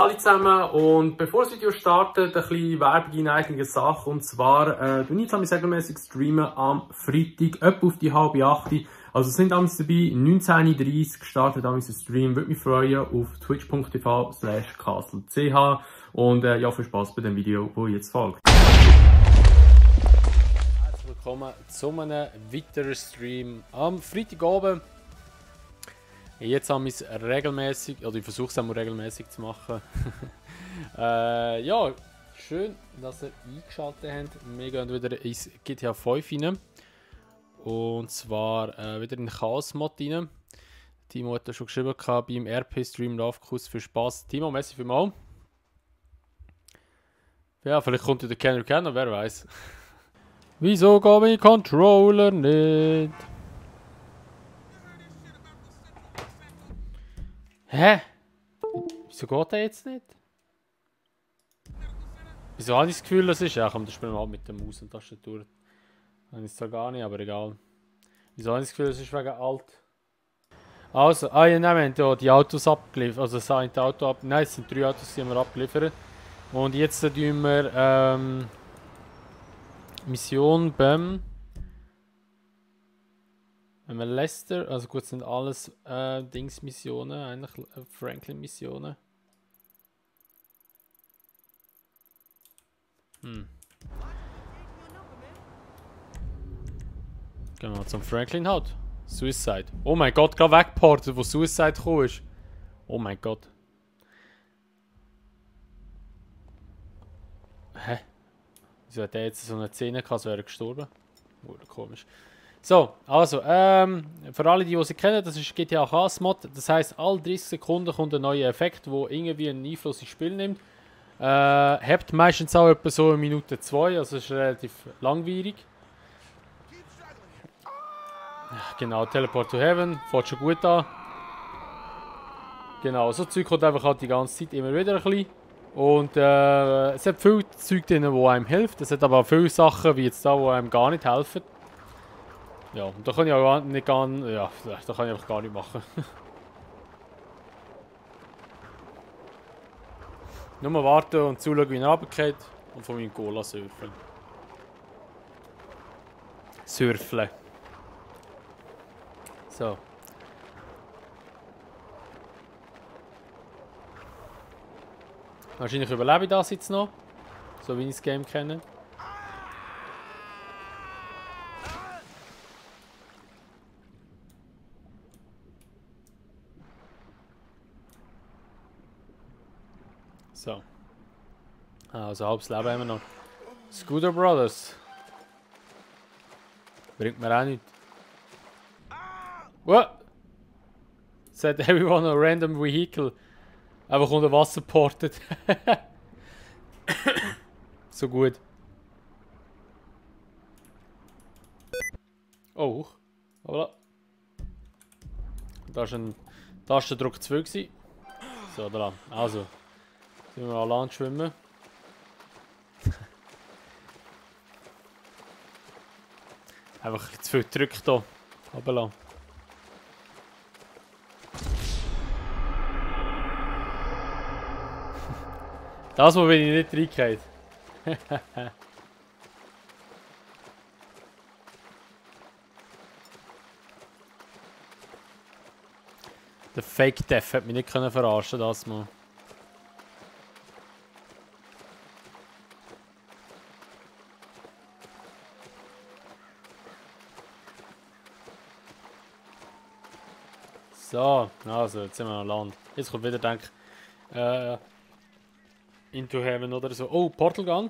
Hallo zusammen, und bevor das Video startet, ein bisschen Werbung in eigener Sache. Und zwar, du nicht regelmäßig streamen am Freitag, etwa auf die 7:30. Also sind damals dabei, 19:30 startet damals ein Stream. Würde mich freuen auf twitch.tv/castle.ch. Und ja, viel Spaß bei dem Video, das jetzt folgt. Herzlich willkommen zu einem weiteren Stream am Freitagabend. Jetzt haben wir es regelmäßig, oder ich versuche es auch regelmäßig zu machen. Ja, schön, dass ihr eingeschaltet habt. Wir gehen wieder ins GTA 5 rein. Und zwar wieder in den Chaos-Mod rein. Timo hat ja schon geschrieben, beim RP-Stream Laufkurs für Spaß. Timo, merci vielmals. Ja, vielleicht kommt der Kenner, wer weiß. Wieso geht mein Controller nicht? Hä? Wieso geht der jetzt nicht? Wieso habe ich das Gefühl, das ist? Ja, komm, das spielen wir halt mit der Maus und Tastatur. Habe ich zwar gar nicht, aber egal. Wieso habe ich das Gefühl, das ist wegen alt? Also, ja, nein, wir haben hier die Autos abgeliefert. Also, das eine Auto ab. Nein, es sind 3 Autos, die wir abgeliefert. Und jetzt tun wir Mission beim. Wenn wir Lester, also gut, sind alles Dings-Missionen, eigentlich Franklin-Missionen. Gehen wir zum Franklin halt. Suicide. Oh mein Gott, gerade weggeportet, wo Suicide gekommen ist. Oh mein Gott. Hä? Wieso hat der jetzt so eine Szene gehabt, als wäre er gestorben? Komisch. So, also, für alle, die sie kennen, das ist GTA Chaos Mod. Das heisst, alle 30 Sekunden kommt ein neuer Effekt, der irgendwie einen Einfluss ins Spiel nimmt. Habt meistens auch etwa so 1 Minute 2, also ist relativ langwierig. Genau, Teleport to Heaven, fängt schon gut an. Genau, so Zeug kommt einfach halt die ganze Zeit immer wieder ein bisschen. Und es hat viel Zeug drin, das einem hilft. Es hat aber auch viele Sachen, wie jetzt da, die einem gar nicht helfen. Ja, und da kann ich auch nicht da kann ich einfach gar nicht machen. Nur mal warten und zuschauen, wie er runtergeht und von meinem Cola surfen. Surfeln. So. Wahrscheinlich überlebe ich das jetzt noch, so wie ich das Game kenne. So. Also halbes Leben haben wir noch. Scooter Brothers. Bringt mir auch nichts. What? Said everyone a random vehicle. Einfach unter Wasser portet. So gut. Oh. Voilà. Da war ein Tastendruck 2 gewesen. So, da. Also. Sind wir an Land schwimmen. Einfach zu viel Druck hier. Runterlassen. Das, wo bin ich nicht reingeht. Der Fake Death hat mich nicht verarschen das mal. So, also jetzt sind wir an Land. Jetzt kommt wieder, denke ich, Into Heaven oder so. Oh, Portal Gun.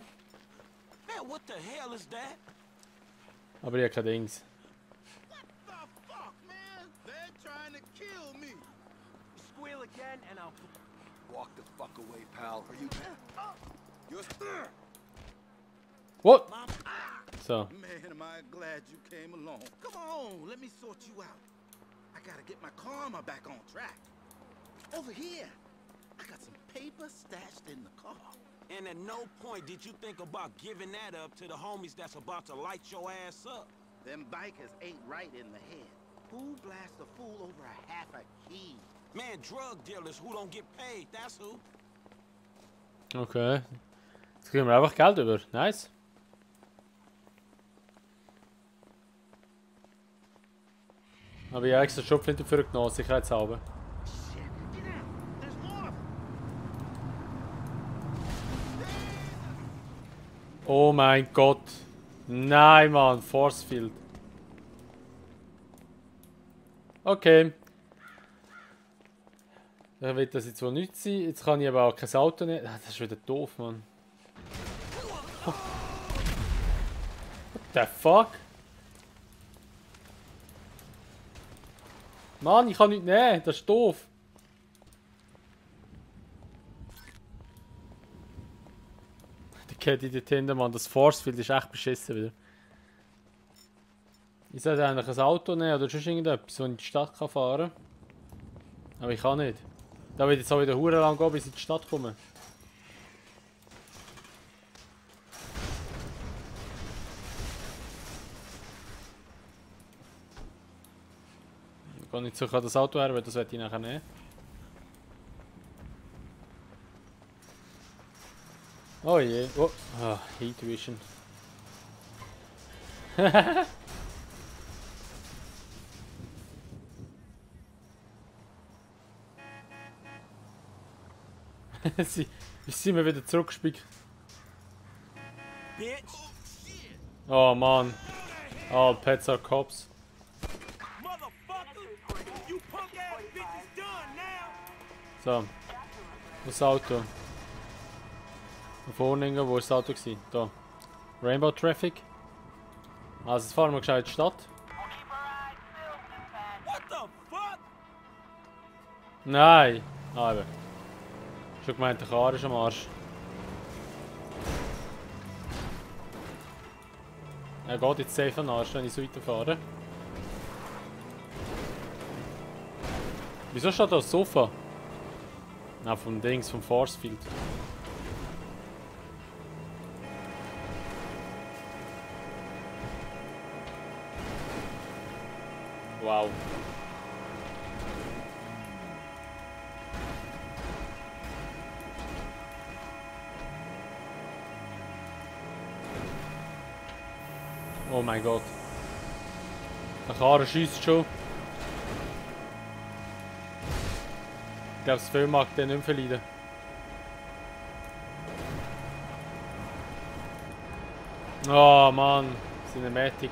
Aber ich habe kein Dings. What? So. Man, am I glad you came along. Come on, let me sort you out. I gotta get my karma back on track. Over here, I got some paper stashed in the car. And at no point did you think about giving that up to the homies that's about to light your ass up. Them bikers ain't right in the head. Who blasts a fool over a half a key? Man, drug dealers who don't get paid, that's who. Okay. Jetzt kriegen wir einfach Geld über. Nice. Aber ich habe extra Schrotflinte für genommen, sicherheitshalber. Shit, get out. There's more of them. Oh mein Gott. Nein, Mann. Forcefield. Okay. Ich will das jetzt wohl nicht sein. Jetzt kann ich aber auch kein Auto nehmen. Ah, das ist wieder doof, Mann. What the fuck? Mann, ich kann nicht nehmen. Das ist doof. Der geht in die Tinte, Mann. Das Forcefield ist echt beschissen wieder. Ich sollte eigentlich ein Auto nehmen oder sonst irgendetwas, wo ich in die Stadt fahren kann. Aber ich kann nicht. Da wird jetzt auch wieder hure lang gehen, bis ich in die Stadt komme. Ich gehe nicht so an das Auto her, weil das werde ich nachher nehmen. Oh je. Oh. Ah, Heat Vision. Sie sind wir wieder zurückgespickt. Bitch! Oh Mann. All pets are cops. Motherfucker! You punk ass bitch is done now! So. Das Auto. Da vorne irgendwo, wo war das Auto? Da. Rainbow Traffic. Also jetzt fahren wir gescheit in die Stadt. What the fuck? Nein! Ah, eben. Schon gemeint, der Karren ist am Arsch. Er geht jetzt safe an den Arsch, wenn ich so weiterfahre. Wieso steht da das Sofa? Na, vom Dings, vom Forcefield. Wow. Oh mein Gott. Der Karren schießt schon. Ich glaube, das Film mag den nicht mehr verleiden. Oh Mann. Cinematic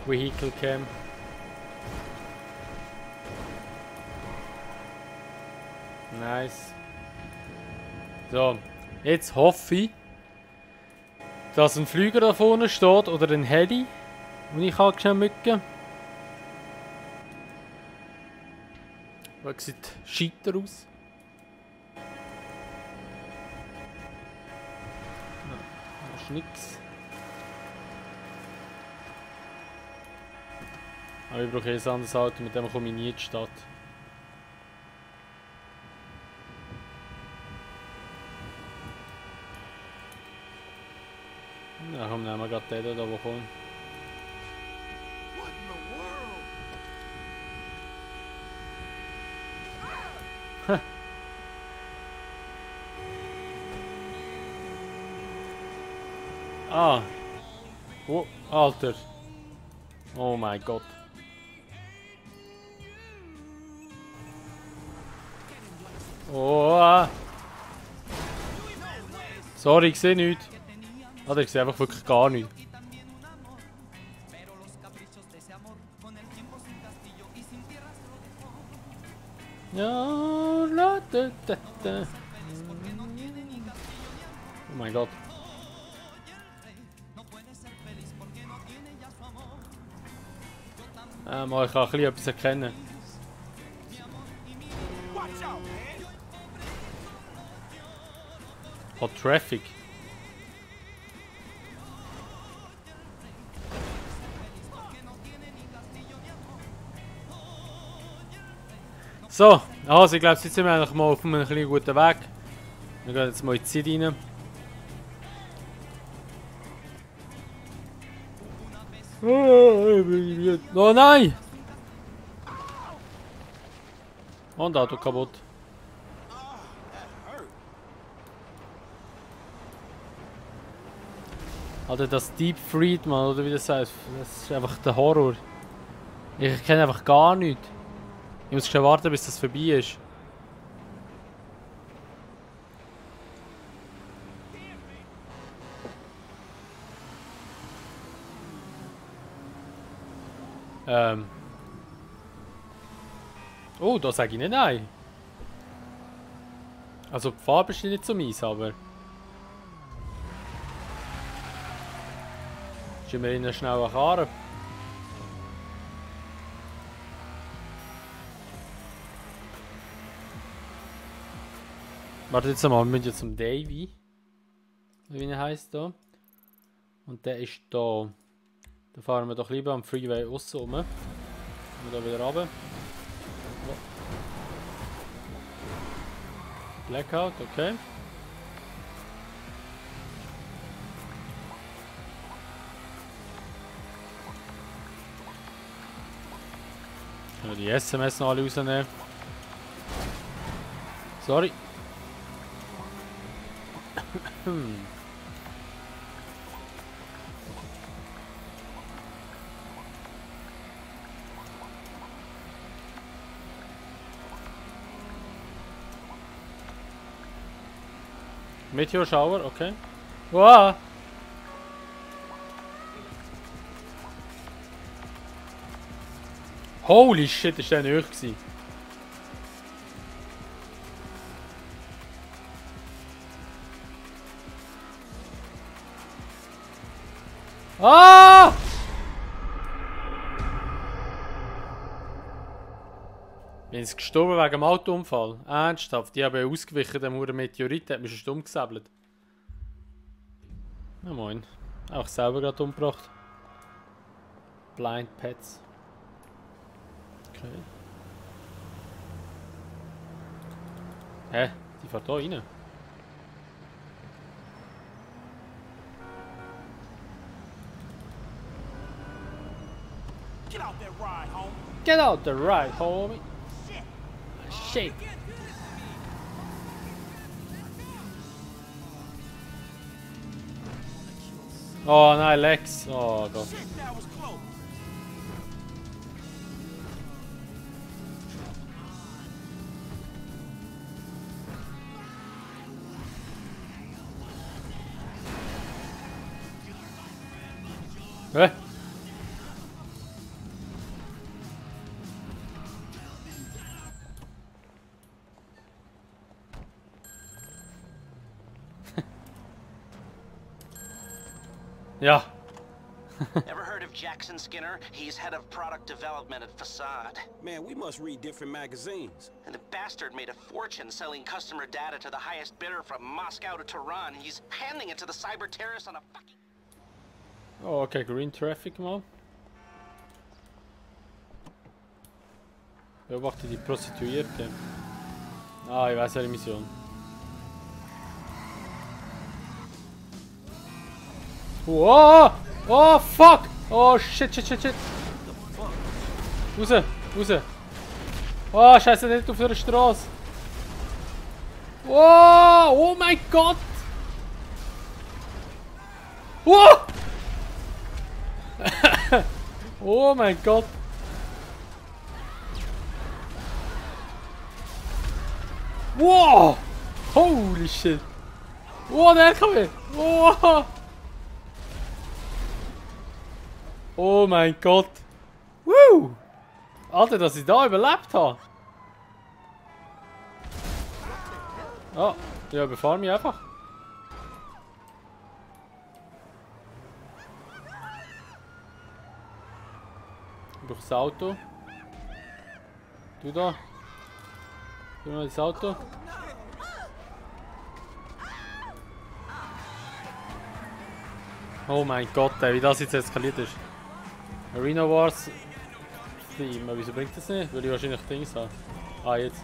Vehicle Cam. Nice. So. Jetzt hoffe ich, dass ein Flüger da vorne steht oder ein Heli und ich kann schnell mücken. Das sieht scheiter aus. Da ist nix. Aber ich brauche ein anderes Auto, mit dem komme ich nie in die Stadt. Ja, komm, nehmen wir gerade den da, der kommt. What in the world? Ah! Oh, Alter! Oh mein Gott! Oh! Sorry, ich sehe nichts. Oder ich sehe einfach wirklich gar nichts. Ja, la, da, da, da. Oh mein Gott. Mal, ich kann ein bisschen etwas erkennen. Watch out, man! Hot Traffic. So, also ich glaube, jetzt sind wir eigentlich mal auf einem kleinen guten Weg. Wir gehen jetzt mal in die Zeit rein. Oh nein! Und Auto kaputt. Oder das Deep Friedman, oder wie das heißt. Das ist einfach der Horror. Ich kenne einfach gar nichts. Ich muss schon warten, bis das vorbei ist. Oh, da sage ich nicht nein. Also die Farbe ist nicht so mies, aber... Schieben wir ihnen schnell eine Karre. Warte jetzt mal, wir müssen jetzt zum Davy. Wie er heisst hier. Und der ist da. Da fahren wir doch lieber am Freeway aussen rum. Und da wieder runter. Oh. Blackout, okay. Können wir die SMS noch alle rausnehmen. Sorry. Meteor Shower, okay. Wow! Holy shit, ist der nicht gewesen. Ah! Bin ich gestorben wegen dem Autounfall? Ernsthaft? Die haben ausgewichen, der Meteorit hat mich schon umgesäbelt. Na moin. Auch selber gerade umgebracht. Blind Pets. Okay. Hä? Die fährt da rein. Get out that ride, homie. Get out the ride, homie. Shit. Oh nein, Lex. Oh Gott. Shit, that was close. Hä? Ja. Ever heard of Jackson Skinner? He's head of product development at Facade. Man, we must read different magazines. And the bastard made a fortune selling customer data to the highest bidder from Moscow to Tehran. He's handing it to the cyber terrorists on a fucking... Oh, okay, Green Traffic mal. Beobachte die Prostituierte. Ah, ich weiß ja die Mission. Oh, oh, fuck! Oh, shit, shit, shit, shit. Raus, raus. Oh, scheiße, nicht auf der Straße. Oh, oh mein Gott. Oh! Oh mein Gott. Wow! Holy shit! Oh, der LKW! Oh! Oh mein Gott! Woo! Alter, dass ich da überlebt habe! Ah, ja, befahr mich einfach. Ich brauche das Auto. Du da. Du mal das Auto. Oh mein Gott, ey, wie das jetzt eskaliert ist. Arena Wars Theme, wieso bringt das nicht? Weil ich wahrscheinlich Dings habe. Ah, jetzt.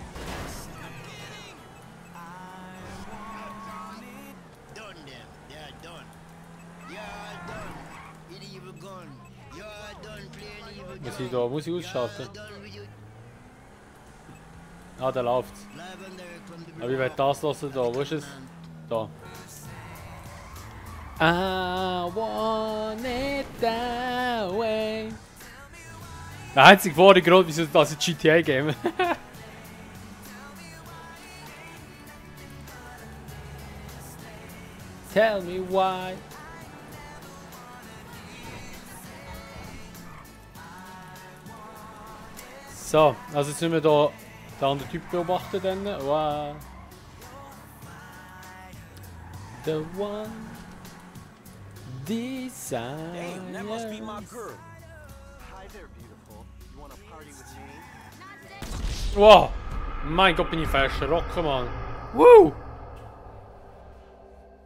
Muss ich da Musik ausschalten? Ah, der läuft. Aber ich will das hören da. Wo ist es? Da. I want it that way. Der einzige wahre Grund, wieso das ein GTA-Game. Tell me why. So, also jetzt müssen wir hier den anderen Typ beobachten. Dann. Wow. The one desire. Damn, that must be my girl. Hi there, beautiful. You wanna party with me? Wow! Mein Gott, bin ich fast erschrocken, Mann. Woo!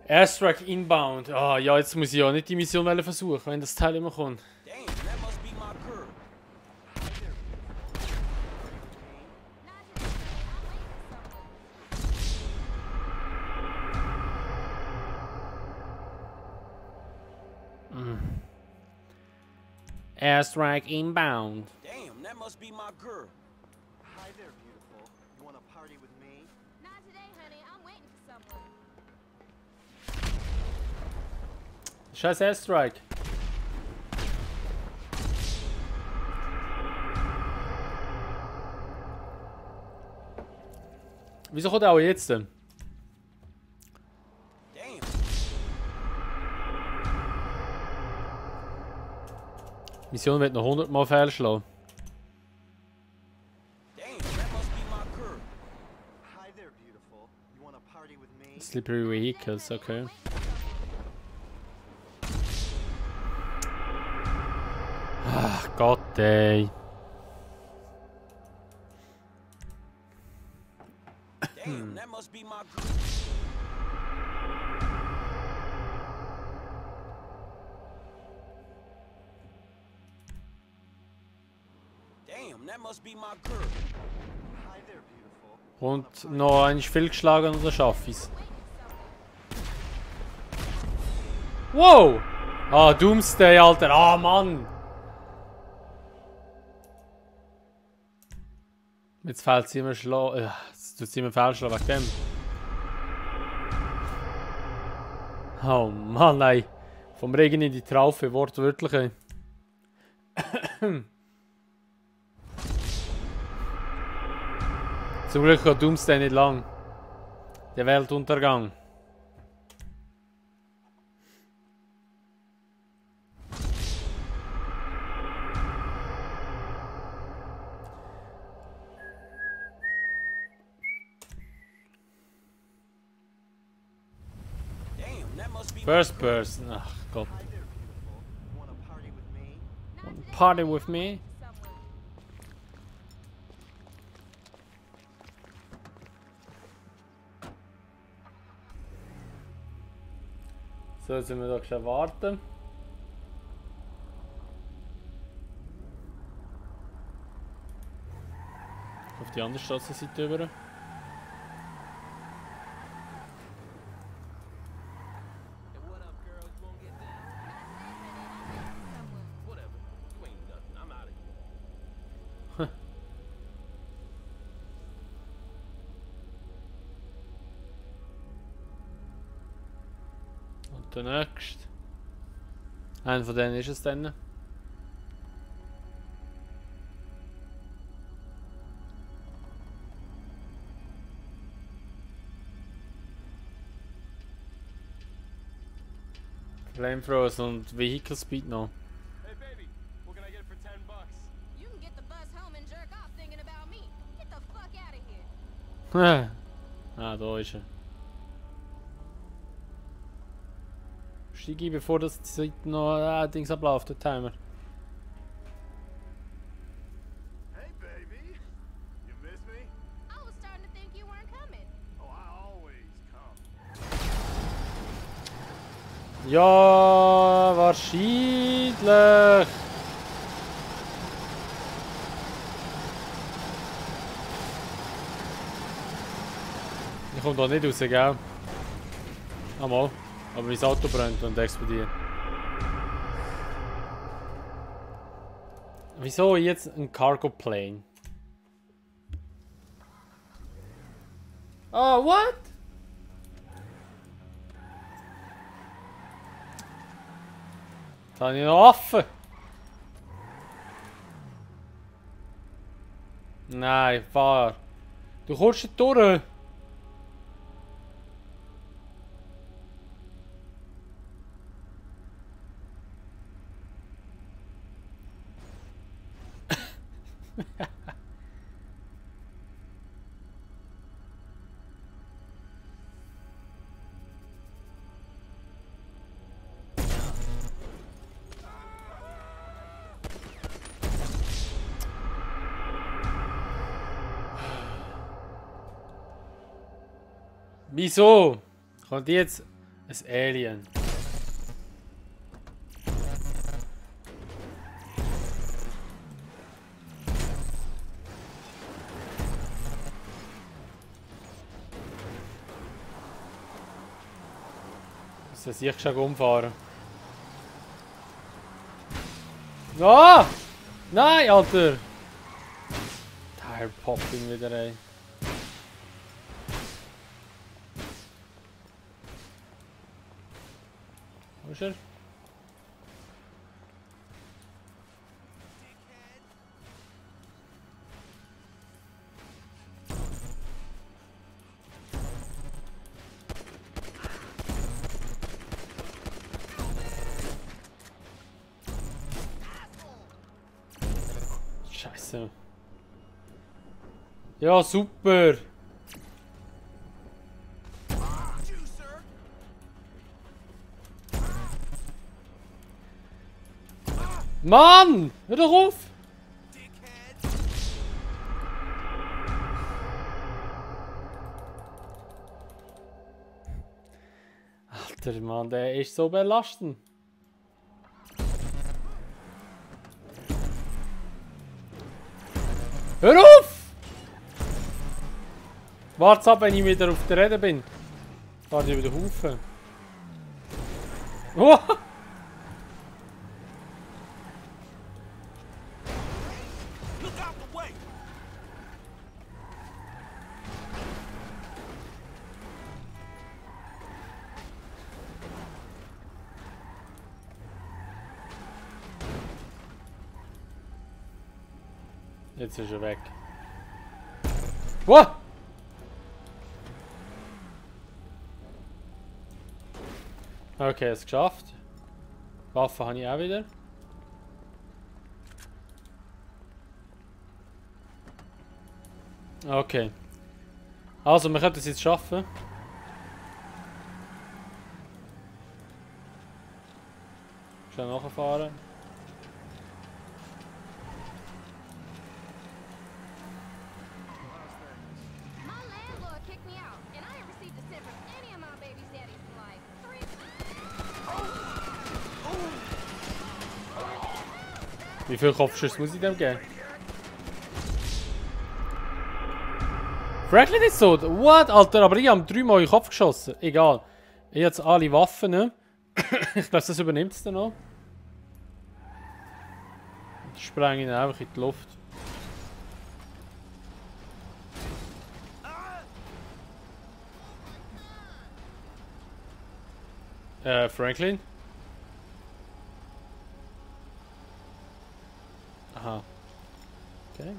Airstrike inbound. Ah, ja, jetzt muss ich ja nicht die Mission versuchen, wenn das Teil immer kommt. Damn, that must be my girl. Airstrike inbound. Damn, that must be my girl. Hi there, beautiful. You wanna party with me? Not today, honey. I'm waiting for someone. Scheiß Airstrike. Wieso kommt er auch jetzt denn? Damn. Mission wird noch 100 Mal fehlschlagen. Damn, that must be my girl. Hi there, beautiful. You wanna party with me? Slippery Vehicles, okay. Ach Gott, ey. Damn, that must be my girl. Damn, that must be my girl. Hi there, beautiful. Und noch ein fehlgeschlagen oder schaffe ich's? Wow! Ah, Doomsday, Alter. Ah, Mann! Jetzt fällt es immer jetzt tut es immer fehlschlagen wegen dem. Oh Mann, ey. Vom Regen in die Traufe, wortwörtlich, ey. Zum Glück hat Doomsday nicht lang. Der Weltuntergang. Damn, that must be my First girl. person. Ach Gott. Hi there, beautiful. You wanna party with me? Not today, Party honey. with I'm me? waiting for someone. So, jetzt müssen wir doch schon warten. Auf die andere Straßenseite über. Hey, what up, girl? You won't get down? Whatever. You ain't nothing. I'm out of here. Und der nächste. Einer von denen ist es dann. Flamethrowers und Vehicle Speed noch. Hey baby, what can I get for $10? You can get the bus home and jerk off thinking about me. Get the fuck out of here. Ah, da ist er. Steige ein, bevor das die Zeit noch Dings abläuft, der Timer. Hey baby, you miss me? I was starting to think you weren't coming. Oh, I always come. Ja, wahrscheinlich. Ich komme da nicht raus, gell? Einmal. Aber mein Auto brennt und explodiert. Wieso jetzt ein Cargo Plane? Oh, what? habe ich noch Waffen. Nein, fahr. Du kommst nicht durch. Wieso? Kommt jetzt ein Alien? Das ich schon umfahren. Ah! Nein, Alter! Tire Popping wieder rein. Wo ist er? Scheiße. Ja, super. Mann! Hör doch auf! Alter Mann, der ist so belastend. Hör auf! Wart's ab, wenn ich wieder auf der Rede bin. Warte über den Haufen. Oh! Look out the way! Jetzt ist er weg. Wow! Okay, es geschafft. Waffe habe ich auch wieder. Okay. Also, wir können das jetzt schaffen. Schnell nachfahren. My landlord kicked me out, and I ain't received a cent from any of my baby's daddies in like 3. Wie viele Kopfschüsse muss ich dem geben? Franklin ist so. What? Alter, aber ich habe 3-mal in den Kopf geschossen. Egal. Ich habe jetzt alle Waffen. Ne? Ich glaube, das übernimmt es dann noch. Ich spreng ihn einfach in die Luft. Franklin? Aha. Okay.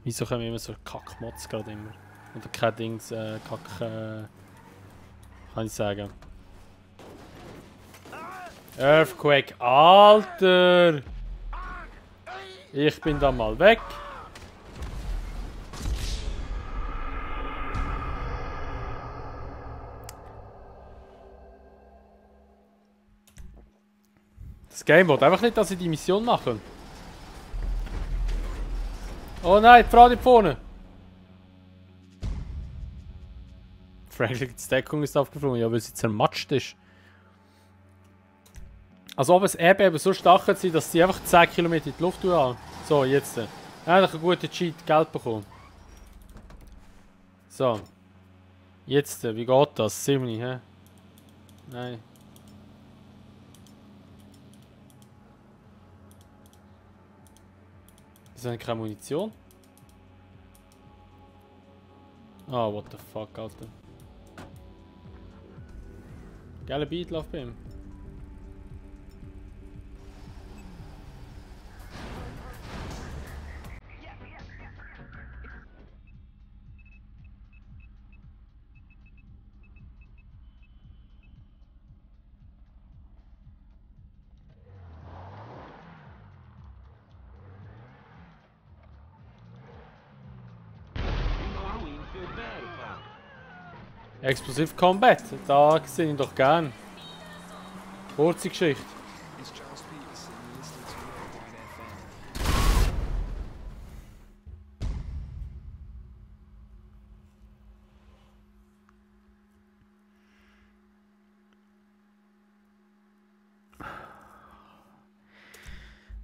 Wieso kommen immer so Kackmods gerade immer? Oder kein Dings, kann ich sagen. Earthquake, Alter! Ich bin da mal weg. Das Game will einfach nicht, dass ich die Mission mache. Oh nein, die Frau da vorne! Franklin's Deckung ist aufgeflogen, ja, weil sie zermatscht ist. Also ob es Erdbeben so stark sein, dass sie einfach 10 Kilometer in die Luft haben. So, jetzt. Eigentlich einen guten Cheat, Geld bekommen. So. Jetzt, wie geht das? Ziemlich, hä? Nein. Wieso haben keine Munition? Ah, what the fuck, Alter. Geiler Beat läuft bei ihm. Explosive Combat, da sehe ich doch gern. Kurze Geschichte.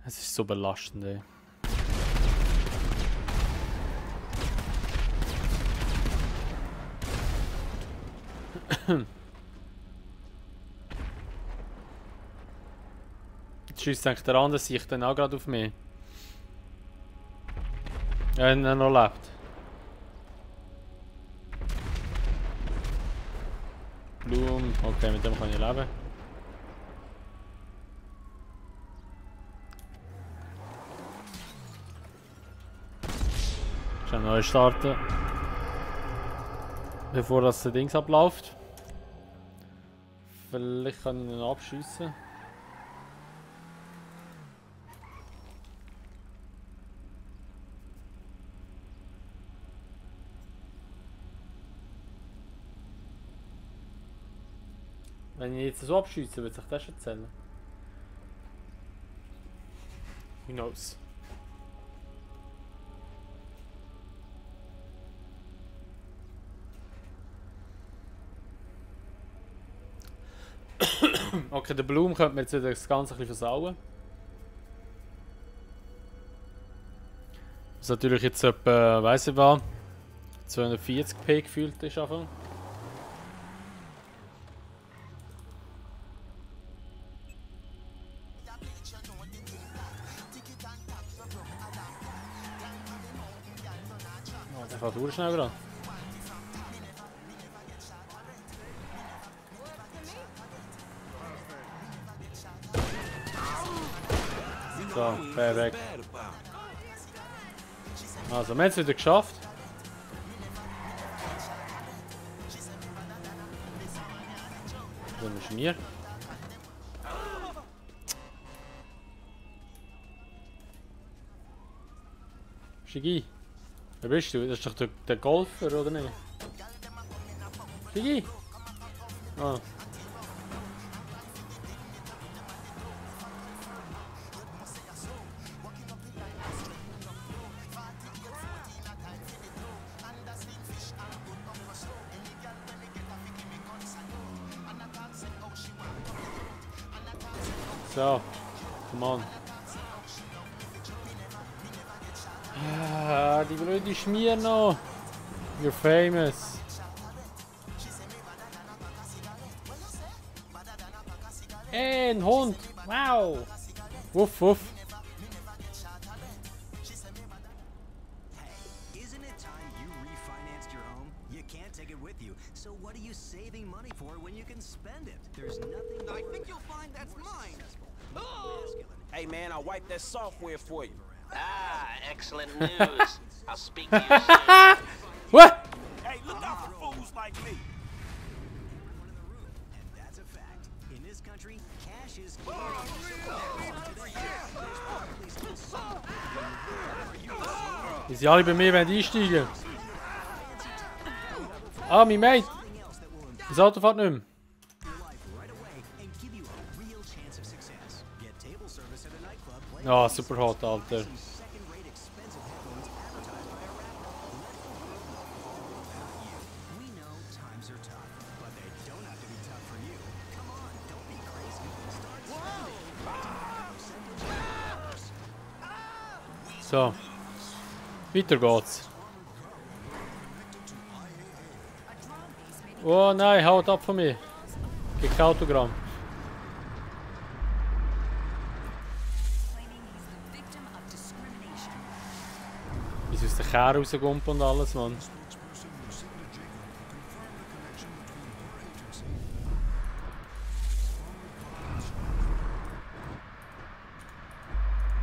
Es ist so belastend, ey. Jetzt schießt eigentlich der andere sich dann auch gerade auf mich. Wenn er noch lebt. Blum, okay, mit dem kann ich leben. Schnell neu starten. Bevor das Dings abläuft. Vielleicht kann ich ihn abschießen. Wenn ich jetzt so abschieße, wird sich das schon zählen. Who knows? Okay, der Blum könnte mir jetzt wieder das Ganze ein bisschen versauen. Was natürlich jetzt etwa, weiss ich was, 240p gefühlt ist einfach. Oh, der fährt sehr schnell gerade. So, perfekt. Also, wir haben es wieder geschafft. Wo ist mir? Shigi, wer bist du? Das ist doch der Golfer, oder nicht? Shigi! Ah. So, come on. Ah, die blöde Schmier noch. You're famous. Hey, ein Hund. Wow. Wuff, wuff. Isn't it time you refinanced your home? You can't take it with you. So what are you saving money for when you can spend it? There's nothing. I think you'll find that's mine. Hey man, I'll wipe that software for you. Ah, excellent news. I'll speak to you soon. What? Hey, look out for fools like me. And that's a fact. In this country, cash is Die sind alle bei mir einsteigen. Ah, mein Mate. Das Auto fährt nicht mehr. Ah, super hot, Alter. So. Weiter geht's. Oh nein, haut ab von mir. Krieg kein Autogramm. aus der Kehre rauskommt und alles, Mann.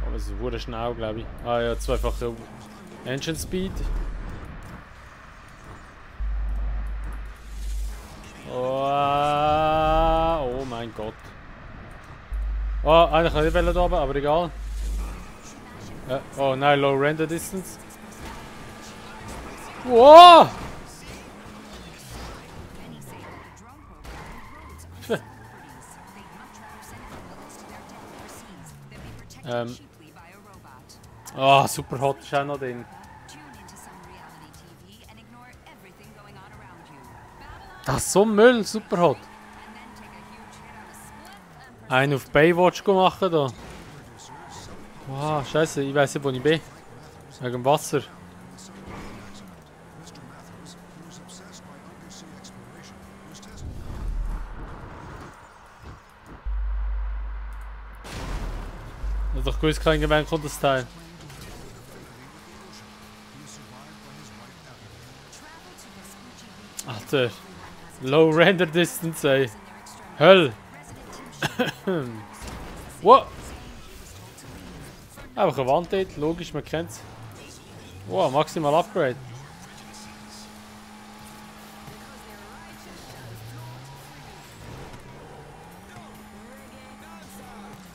Aber es wurde schnell, glaube ich. Ah ja, zweifache Engine Speed. Oh mein Gott. Oh, eigentlich kann ich nicht da oben, aber egal. Oh nein, Low Render Distance. Wow! Oh, super hot ist auch noch drin. Das ist so Müll, super hot. Einen auf Baywatch machen da. Wow, scheiße, ich weiß nicht, wo ich bin. Wegen dem Wasser. Ich hab doch gewusst, kein Gewinn kommt das Teil. Alter. Low Render Distance, ey. Höll. What? Einfach eine Wand dort, logisch, man kennt's. Wow, maximal Upgrade.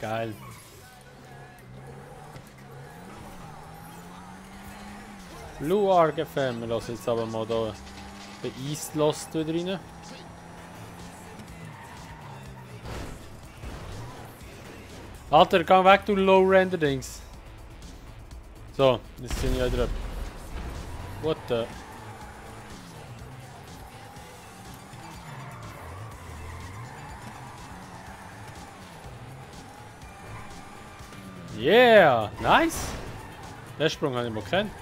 Geil. Blue Arc FM, wir lassen jetzt aber mal da den East Lost wieder rein. Alter, geh weg, du Low-Render-Dings. So, jetzt sind wir wieder ab. What the? Yeah! Nice! Den Sprung habe ich mal gekannt.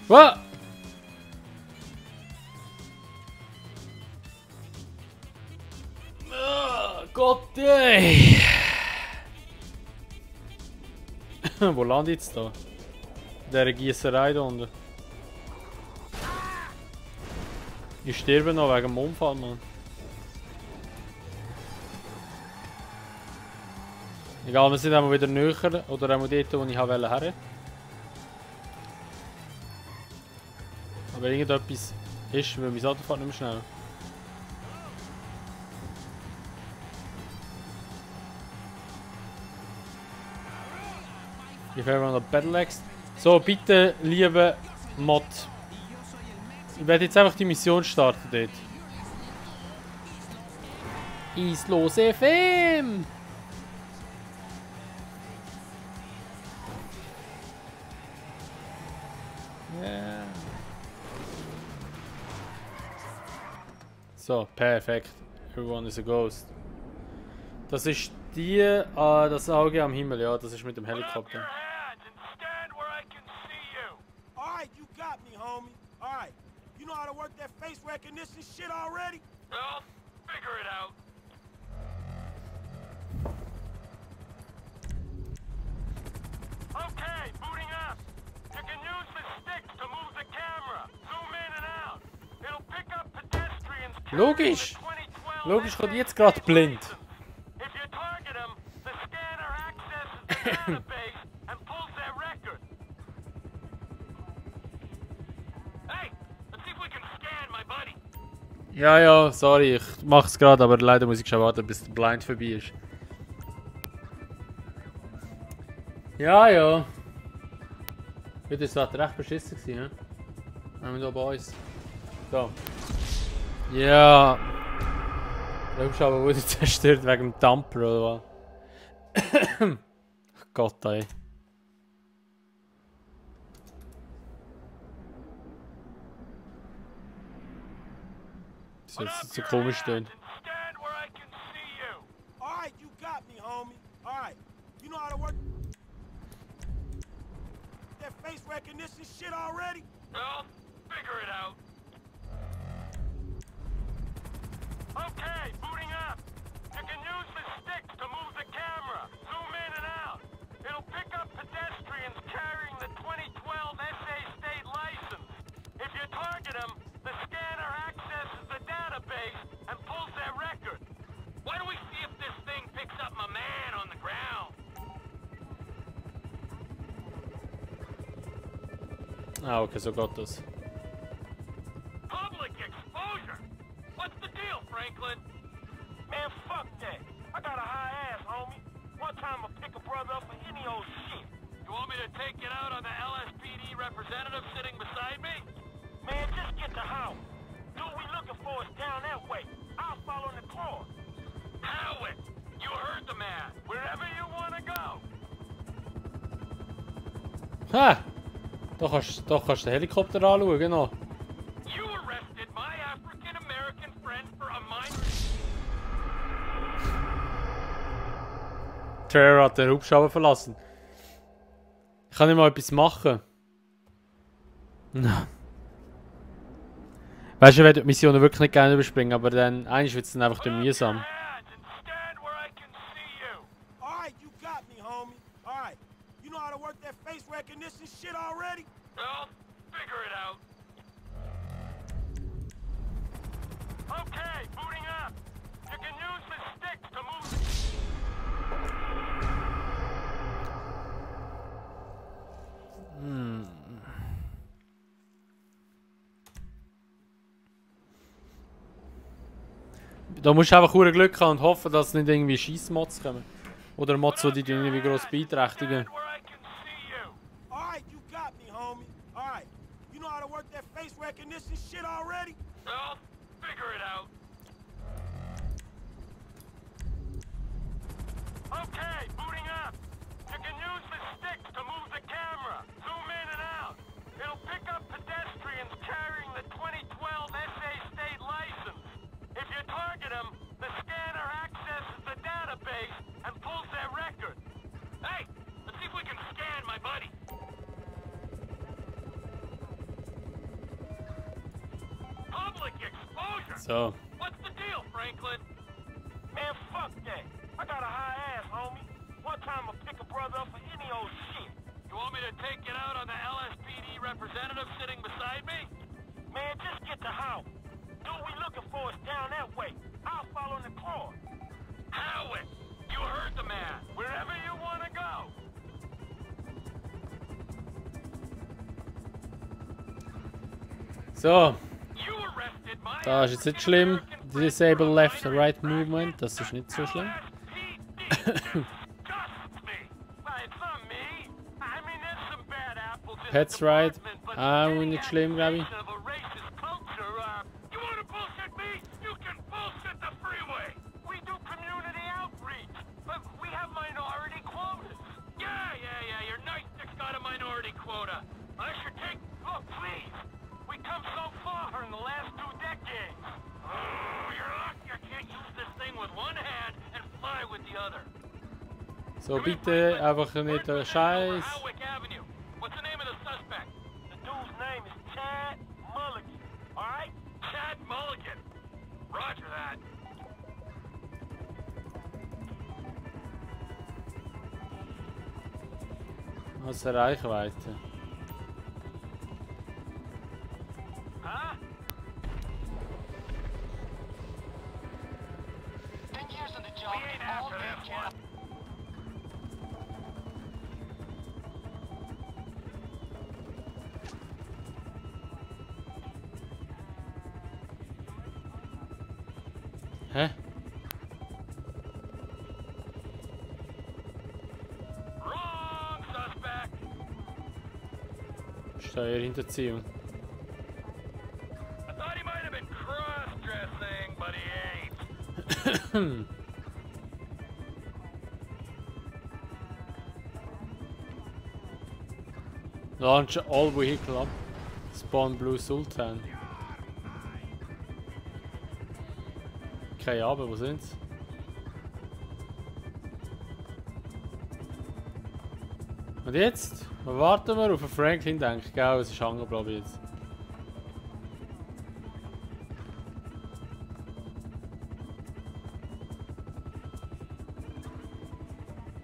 What? Oh, Gott, ey! Wo lande ich jetzt da? In dieser Gießerei da unten. Ich sterbe noch wegen dem Unfall, Mann. Egal, wir sind einmal wieder näher oder einmal dort, wo ich her. Aber irgendetwas ist, weil mein Auto fährt nicht mehr schnell. Ich fahre mal noch Battle Axe. So, bitte, liebe Mod. Ich werde jetzt einfach die Mission starten dort. Islos FM! Yeah. So, perfekt. Everyone is a ghost. Das ist die, das Auge am Himmel, ja, das ist mit dem Helikopter. Alright, you got me, homie. Alright. You know how to work that face recognition shit already? Well, figure it out. Okay, booting up. You can use the sticks to move the camera. Zoom in and out. It'll pick up pedestrians. Logisch. Logisch, kommt jetzt gerade blind. If you target them, the scanner accesses the database and pulls their record. Hey, let's see if we can scan my buddy. Ja, ja, sorry, ich mach's gerade, aber leider muss ich schon warten, bis der Blind vorbei ist. Ja, ja. Heute ist das recht beschissen gewesen, ne? Haben wir da bei uns. So. Ja. Der Hubschrauber wurde zerstört wegen dem Dumper oder was? Gott, ey. Das ist jetzt so komisch stehen. Stand where I can see you. Alright, you got me, homie. Alright. You know how to work that face recognition shit already? Well, figure it out. Okay, booting up. You can use the sticks to move the camera. Zoom in and out. It'll pick up pedestrians carrying the 2012 SA state license. If you target them, the scanner accesses the database and pulls their record. Why don't we see if this thing picks up my man on the ground? Ah, okay, so geht das. Public exposure? What's the deal, Franklin? Man, fuck that. I got a high ass, homie. One time I'll pick a brother up for any old shit. You want me to take it out on the LSPD representative sitting beside me? Man, just get the house. Dude we looking for is down that way. I'll follow the claw. Howard, you heard the man. Wherever you want to go. Ha! Da kannst du den Helikopter anschauen, genau. You arrested my African-American friend for a minor... Trevor hat den Hubschrauber verlassen. Ich kann nicht mal etwas machen. Weißt du, ich werde die Missionen wirklich nicht gerne überspringen, aber dann eigentlich wird es dann einfach mühsam. Alright, you got me, homie. Alright. You know how to work that face recognition shit already? Well, figure it out. Okay, booting up. You can use the sticks to move... Da musst du einfach hure Glück haben und hoffen, dass nicht irgendwie Scheissmods kommen. Oder Mods, die dich irgendwie gross beeinträchtigen. Alright, you got me, homie. Alright. You know how to work that face recognition shit already? Well, figure it out. Okay, booting up. You can use the sticks to move the camera. Zoom in and out. It'll pick up pedestrians carrying the 2012 SA state license. If you target them, the scanner accesses the database and pulls their record. Hey, let's see if we can scan my buddy. Public exposure? So. What's the deal, Franklin? Man, fuck that. I got a high ass, homie. One time I'll pick a brother up for any old shit. You want me to take it out on the LSPD representative sitting beside me? Man, just get the house. Dude we looking for is down that way. I'll follow the claw. Howard, you heard the man. Wherever you want to go. So. You arrested my Da ist jetzt nicht schlimm. Disable left right movement. Das ist nicht so schlimm. Pets right. Auch nicht schlimm, glaube ich. So, bitte einfach nicht der Scheiß. What's the name of the suspect? The dude's name is Chad Mulligan. Alright? Chad Mulligan. Roger that. Außer Reichweite. Huh? 10 years in the job, We ain't all after day this job. one. Hä? Wrong suspect. Steuerhinterziehung. I thought he might have been cross-dressing, but he ain't. Launch all vehicle up. Spawn Blue Sultan. Keine Ahnung, wo sind's? Und jetzt? Warten wir auf den Franklin, denke ich, gell? Es ist hängen geblieben jetzt.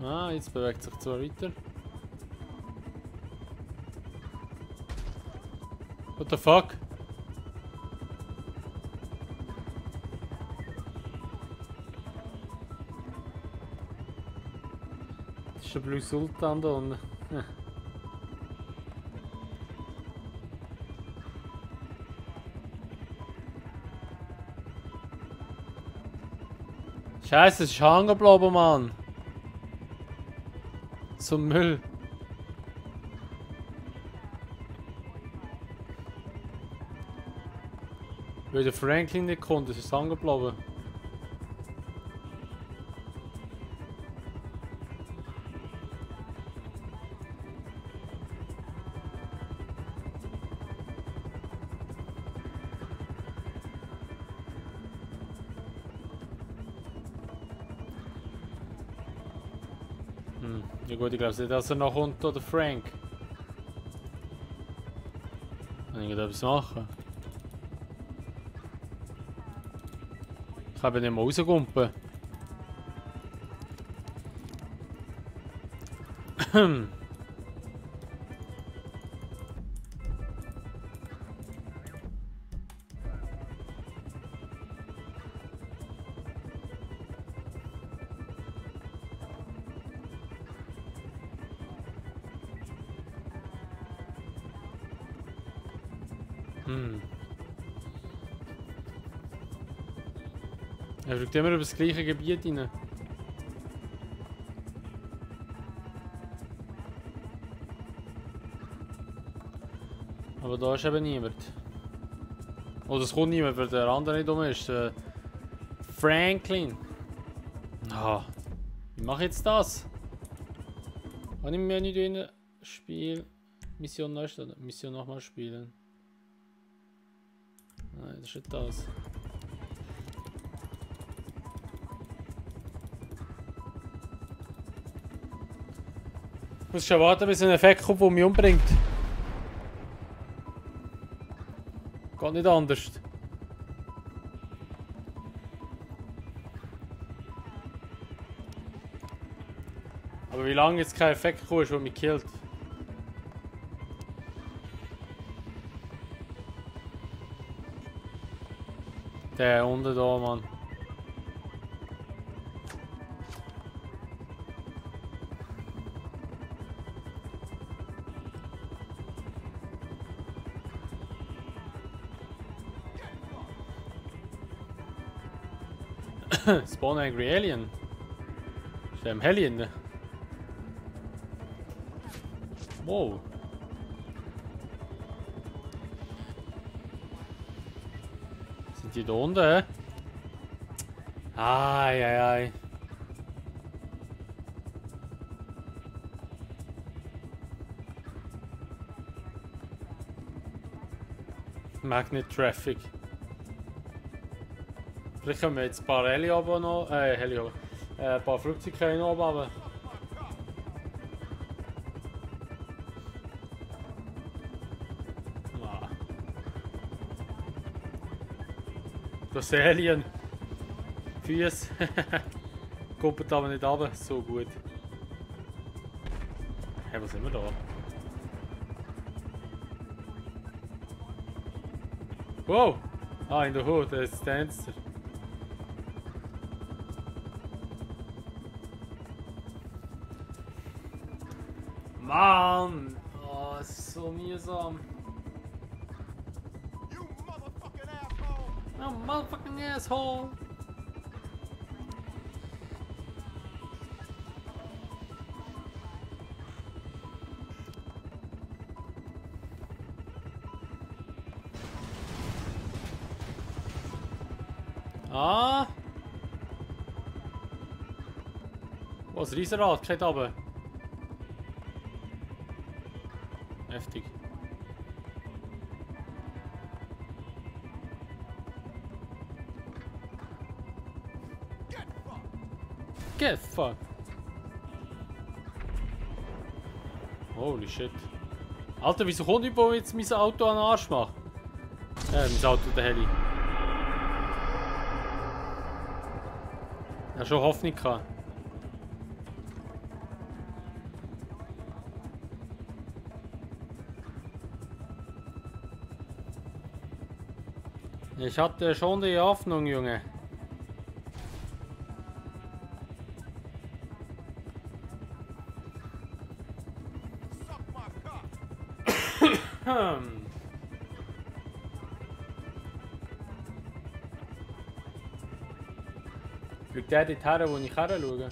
Ah, jetzt bewegt sich zwar weiter. What the fuck? Das ist der Blue Sultan da unten. Scheiße, es ist hängen geblieben, Mann. Zum Müll. Weil der Franklin nicht konnte, ist es hängen geblieben. Ja gut, ich glaube nicht, dass er noch kommt, oder Frank. Kann ich etwas machen? Ich kann eben nicht mehr rausgumpen. Er fliegt immer über das gleiche Gebiet rein. Aber da ist eben niemand. Oder es kommt niemand, weil der andere nicht um ist. Franklin. Ah, wie mache ich jetzt das? Kann ich mir nicht in Spiel Mission neu starten? Mission nochmal spielen. Nein, das ist nicht das. Ich muss schon warten, bis ein Effekt kommt, der mich umbringt. Geht nicht anders. Aber wie lange jetzt kein Effekt kommt, der mich killt? Der unten da, Mann. Spawn Angry Alien. Ist der im Helien? Wow. Sind die da unten, hä? Ai, ai, ai. Magnet Traffic. Vielleicht können wir jetzt ein paar Heli oben noch. Heli oben. Ein paar Flugzeuge noch oben runter. Ah. Das ist Alien. Füße. Kommt aber nicht runter. So gut. Hey, was sind wir da? Wow! Ah, in der Hut, da ist das Fenster. Mann! Oh, es ist so mühsam. You motherfucking asshole! Oh, motherfucking asshole! Ah! Was, Riesenrad, geht runter. Heftig. Get fucked. Holy shit. Alter, wieso kommt jemand jetzt mein Auto an den Arsch macht? Mein Auto, der Heli. Ja, schon Hoffnung gehabt. Ich hatte schon die Hoffnung, Junge. Suck my cock. Schaut der dort her, wo ich her schaue?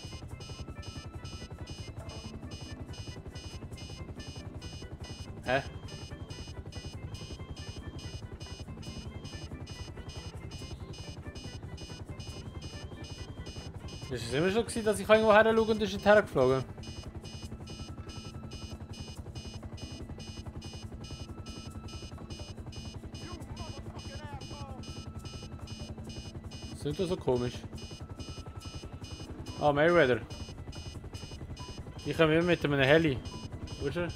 Hä? Ist es immer schon gewesen, dass ich irgendwo her schaue und ist nicht hergeflogen? Das ist nicht so komisch. Ah, Mayweather. Ich komme immer mit einem Heli. Wo ist er?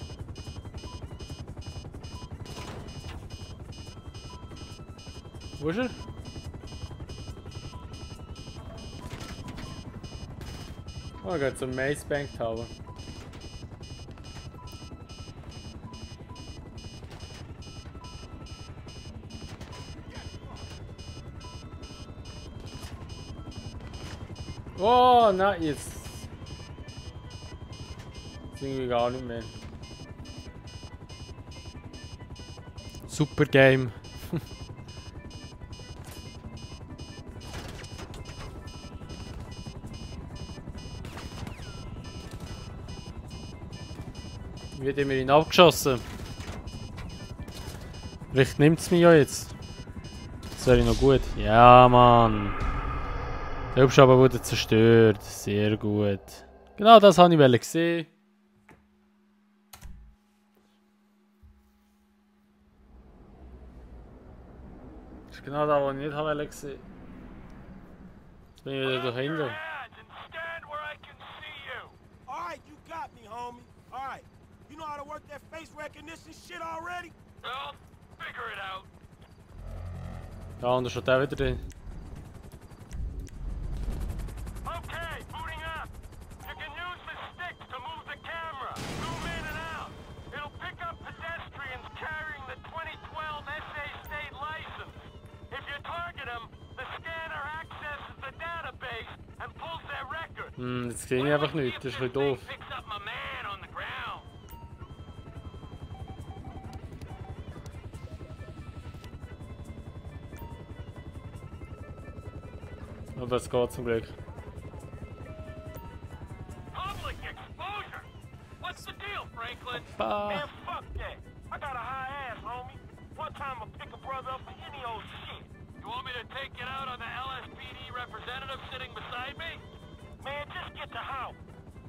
Wo ist er? Oh, er geht zum Mace Bank Tower. Oh, nein, jetzt. Das irgendwie gar nicht mehr. Super Game. Wird immer ihn abgeschossen. Vielleicht nimmt es mich ja jetzt. Das wäre noch gut. Ja, Mann. Der Hubschrauber wurde zerstört. Sehr gut. Genau das habe ich gesehen. Das ist genau das, was ich nicht habe gesehen. Jetzt bin ich wieder dahinter. Alright, you got me, homie. Alright. You know how to work that face recognition shit already? Well, figure it out. Da und da steht der wieder drin. Okay, booting up. You can use the stick to move the camera. Zoom in and out. It'll pick up pedestrians carrying the 2012 SA state license. If you target them, the scanner accesses the database and pulls their record. Jetzt sehe ich einfach nichts. Das ist ein bisschen doof. Picks up my man on the ground. Aber es geht zum Glück. Public exposure. What's the deal, Franklin? Man, fuck that. I got a high ass, homie. One time I'll pick a brother up for any old shit. You want me to take it out on the LSPD representative sitting beside me? Man, just get the house.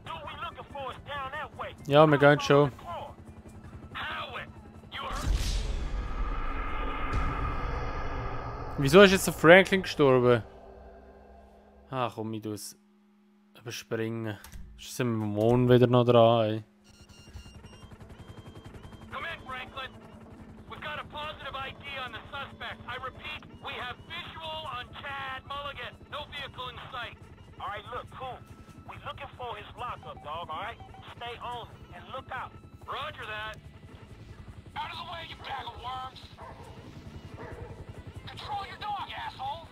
Dude we looking for is down that way. Ja, wir gehen schon. Howard, you heard? Wieso ist jetzt der Franklin gestorben? Ah, komm, ich tue es überspringen. Jetzt sind wir am Mond wieder noch dran, ey. Come in, Franklin. We've got a positive ID on the suspect. I repeat, we have visual on Chad Mulligan. No vehicle in sight. Alright, look, cool. We looking for his lockup, dog, alright? Stay on it and look out. Roger that. Out of the way, you bag of worms. Control your dog, asshole.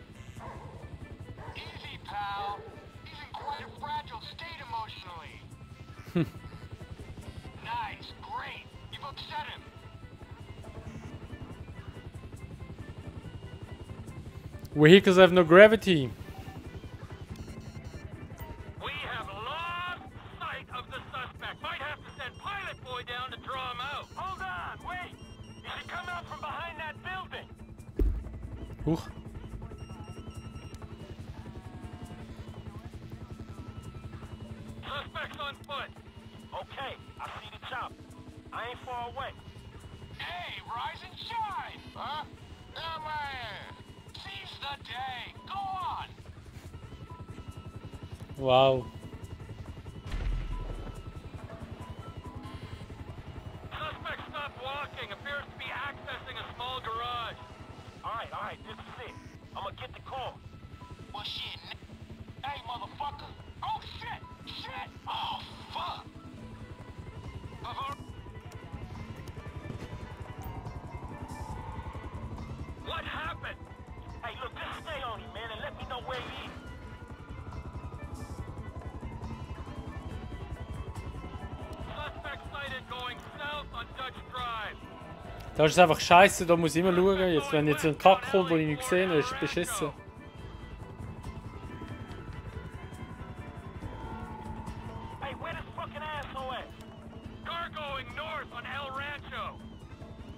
Easy, pal. He's in quite a fragile state emotionally. Nice, great. You've upset him. Vehicles have no gravity. We have lost sight of the suspect. Might have to send Pilot Boy down to draw him out. Hold on, wait. You should come out from behind that building. Huch. Suspect's on foot. Okay, I see the chop. I ain't far away. Hey, rise and shine! Huh? Yeah, man! Seize the day! Go on! Wow. Suspect stopped walking. Appears to be accessing a small garage. Alright, this is it. I'm gonna get the call. Well, shit. Hey, motherfucker! Oh, shit! Shit! Oh, fuck! What happened? know where he is. Suspect sighted going south on Dutch Drive. Da ist es einfach scheiße, da muss ich immer schauen. Jetzt, wenn jetzt ein Kack kommt, den ich nicht gesehen habe, ist es beschissen. Hey, where this fucking asshole at? Car going north on El Rancho.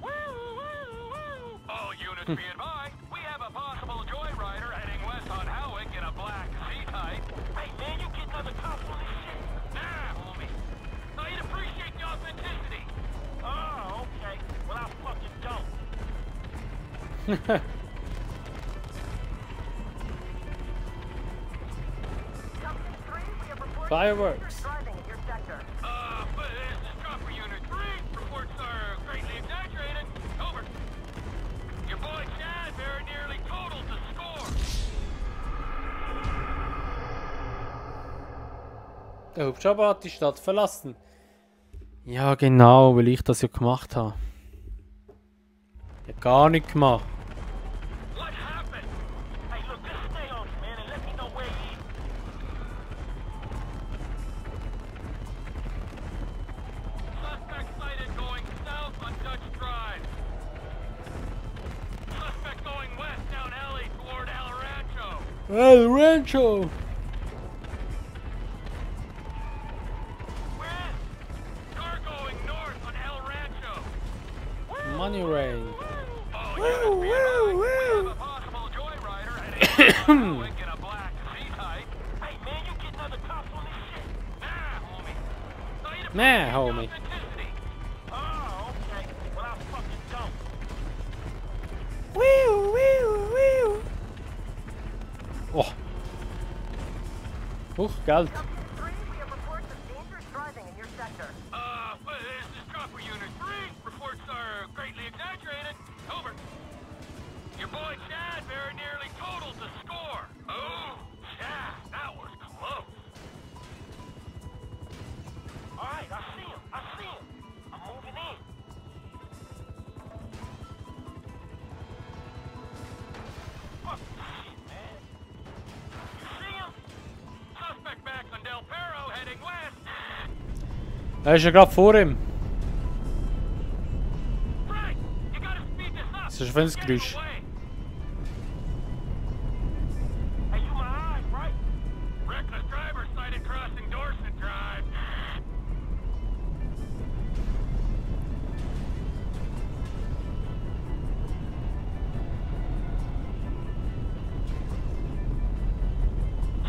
Woo, woo, woo. All units be advised, we have a possible joyrider heading west on Howick in a black Z-Type. Hey, man, you getting other cops on this shit? Nah, homie. I'd appreciate the authenticity. Oh, okay. Well, I fucking don't. Fireworks. But this is Chopper Unit 3. Reports are greatly exaggerated. Over. Your boy Chad very nearly totaled the score. Der Hubschrauber hat die Stadt verlassen. Ja, genau, weil ich das ja gemacht habe. Ja, gar nicht gemacht. What happened? Hey, look, just stay on me, man, and let me know where he is. Suspect sighted going south on Dutch Drive. Suspect going west down alley toward El Rancho. El Rancho! Where is? Car going north on El Rancho. Money Rain. Oh, units be advised, we have a possible joyrider heading west on Howick in a black Z-Type. Hey, man, you getting other cops on this shit? Nah, homie. I'd Nah, appreciate the homie. authenticity. Oh, okay. Well, I fucking don't. Oh. Geld. But this is Chopper Unit 3. Reports are greatly exaggerated. Over. Your boy Chad very nearly totaled the score. Oh, Chad, that was close. All right, I see him. I see him. I'm moving in. Fuck this shit, man. You see him? Suspect back on Del Perro heading west. Er ist ja gerade vor ihm. Frank, you gotta speed this up. Das ist ein Fenstergeräusch. Get away. Hey, you my eyes, right? Reckless driver sighted crossing Dorset Drive.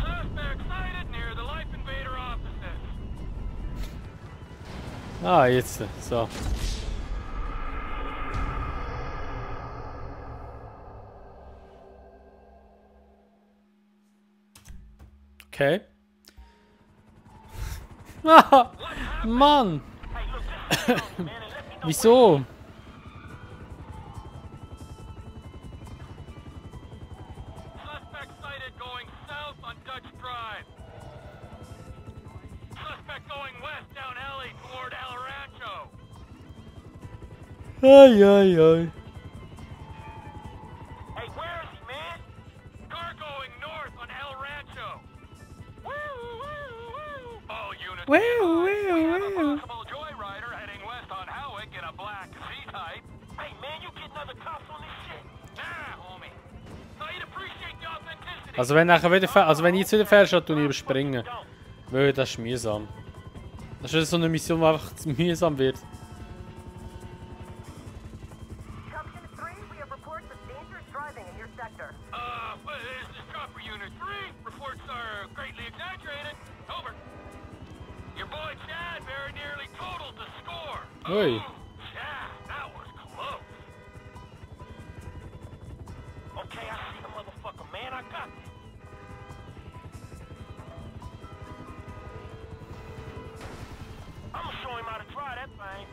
Suspect sighted near the Life Invader offices. Ah, jetzt. So. Okay. Ah, Mann! Hey, look, just stay on me, man, and let me know Wieso? Suspect sighted going south on Dutch Drive. Suspect going west down alley toward El Rancho. Ay, ay, ay. Hey, where is he, man? Car going north on El Rancho. Woo, woo, woo. All units. Woo, be advised, woo, we have a woo. possible joyrider heading west on Howick in a black Z-Type. Hey, man, you getting other cops on this shit? Nah, homie. I'd appreciate the authenticity. Also wenn nachher wieder also wenn ich jetzt wieder fährst, dann tue ich überspringen. Weil das ist mühsam. Das ist so eine Mission, die einfach zu mühsam wird. But this is Chopper Unit 3. Reports are greatly exaggerated. Over. Your boy Chad very nearly totaled the score. Oi. Oh, Chad, that was close. Okay, I see the motherfucker, man. I got this. I'm gonna show him how to try that thing.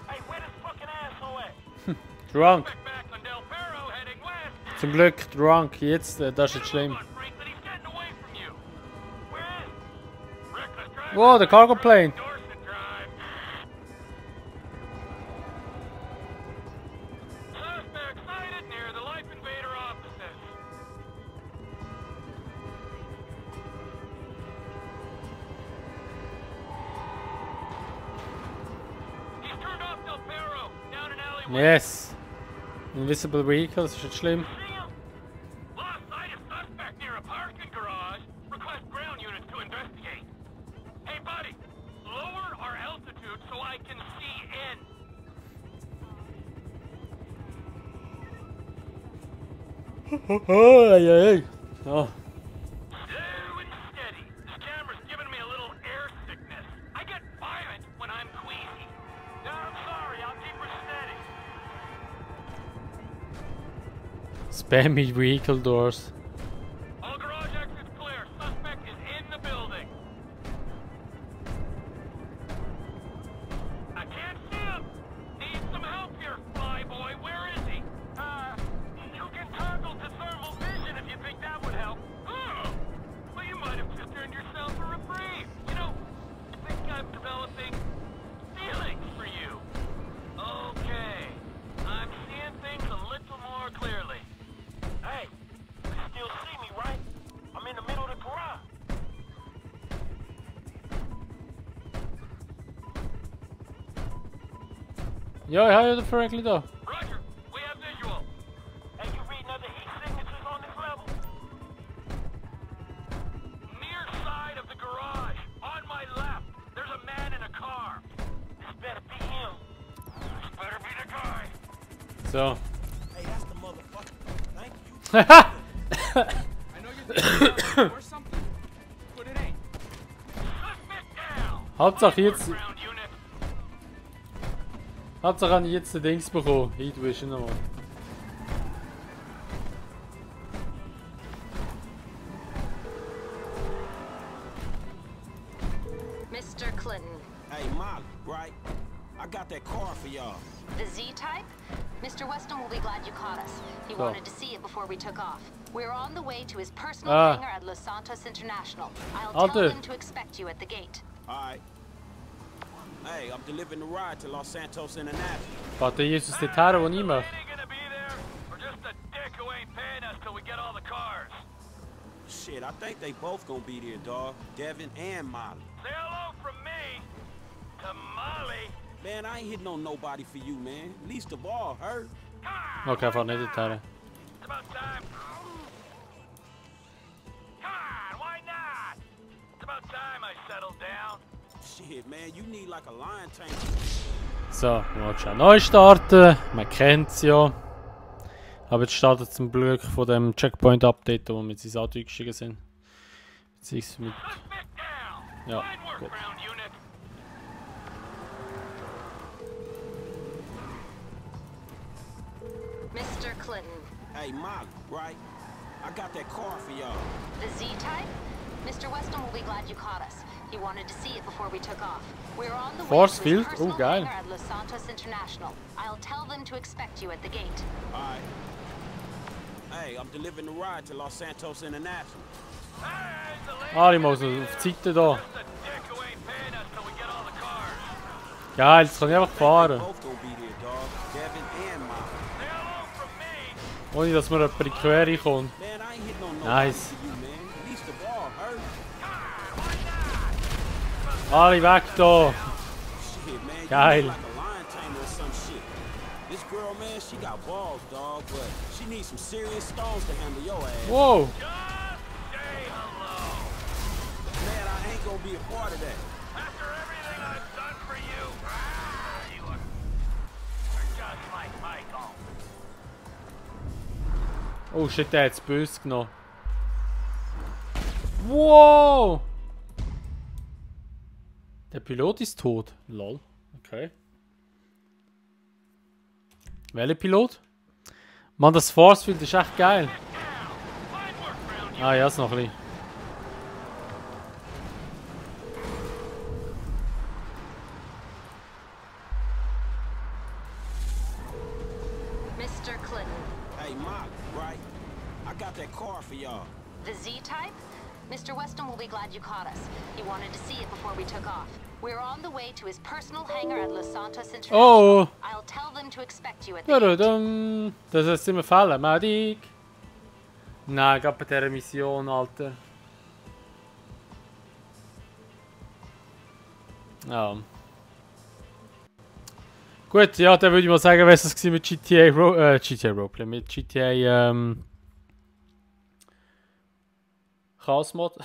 Hey, where this fucking asshole at? Drunk. Suspect back on Del Perro heading west. Zum Glück drunk. Jetzt, das ist jetzt schlimm. Come on, Franklin, he's getting away from you. Where is he? Reckless driver. Whoa, the cargo plane. Dorset Drive. Suspect sighted near the Life Invader offices. Yes! Invisible Vehicle, das ist nicht schlimm. See him? Lost sight of suspect near a parking garage. Request ground units to investigate. Hey, buddy, lower our altitude so I can see in. Hey. Oh. Slow and steady. This camera's giving me a little air sickness. I get violent when I'm queasy. No, I'm sorry. I'll keep her steady. Spammy vehicle doors. All garage exits clear. Suspect is in the building. I can't see him. Need some help here, flyboy. Where is he? You can toggle to thermal vision if you think that would help. Oh, well, you might have just earned yourself a reprieve. You know, I think I'm developing feelings for you. Okay, I'm seeing things a little more clearly. Hey, you still see me, right? I'm in the middle of the garage. Ja, ich habe ja den Franklin da. Roger, we have visual. Hey, you reading other heat signatures on this level? Near side of the garage, on my left, there's a man in a car. This better be him. This better be the guy. So. Hey, that's the motherfucker. Thank you. I know you think you're or something, but it ain't. Suspect down. Hauptsache jetzt. Ground unit. Hauptsache habe ich jetzt den Dings bekommen. Hey, du bist schon nochmal. Mr. Clinton, Hey, Molly, right? I got that car for y'all. the Z-Type? Mr. Weston will be glad you caught us. He So. wanted to see it before we took off. We're on the way to his personal Ah. hangar at Los Santos International. I'll I'll do. tell him to expect you at the gate. All right. Hey, I'm delivering the ride to Los Santos International. Fährt der Jesus dort her, wo ich mache? Ain't gonna be there, or just a dick who ain't paying us till we get all the cars. Shit, I think they both gonna be there, dog. Devin and Molly. Say hello from me to Molly. Man, I ain't hitting on nobody for you, man. Least of all, her. Okay, fährt nicht dort her. It's about time. Come on, why not? It's about time I settled down. Shit, man, you need like a lion tank. So, mal schon neu starten. Man kennt es ja. Aber jetzt startet zum Glück von dem Checkpoint-Update, wo wir mit ins Auto eingestiegen sind. Beziehungsweise mit. Suspect down. Ja, Fine work, gut. ground unit. Mr. Clinton, Hey, Molly, right? I got that car for y'all. the Z-Type? Mr. Weston will be glad you caught us. He wanted to see it before we took off. We're on the Force way to his field? personal Oh, geil. hangar at Los Santos International. I'll tell them to expect you at the gate. All right. Hey, I'm delivering the ride to Los Santos International. Hey, the lady. Ah, ich muss noch auf die Seite da. Just a dick who ain't paying us till we get all the cars. Geil, jetzt kann ich einfach They fahren. both gonna be there, dog. Devin and Molly. Say hello from me. Ohne dass mir jemand in die Quere kommt. Man, I ain't hitting on nobody Nice. for you, man. Least of all, her. Alle weg da. Shit, man, Geil. you look like a lion tamer or some shit. This girl, man, she got balls, dog, but she needs some serious stones to handle your ass. Wow. Just say hello. Man, I ain't gonna be a part of that. After everything I've done for you, you are just like Michael. Oh shit, der hat es böse genommen. Wow! Der Pilot ist tot. Lol. Okay. Welcher Pilot? Mann, das Forcefield ist echt geil. Ah ja, ist noch ein bisschen. Mr. Clinton, Hey, Molly, right? I got that car for y'all. the Z-Type? Mr. Weston will be glad you caught us. He wanted to see it before we took off. We're on the way to his personal hangar at Los Santos International. Oh! I'll tell them to expect you at the gate. Tadadam. Das ist immer Fälle. Medic. Nein, gerade bei dieser Mission, Alter. Ja. Gut, ja, dann würde ich mal sagen, was das mit GTA Roleplay, mit GTA Chaos Mod.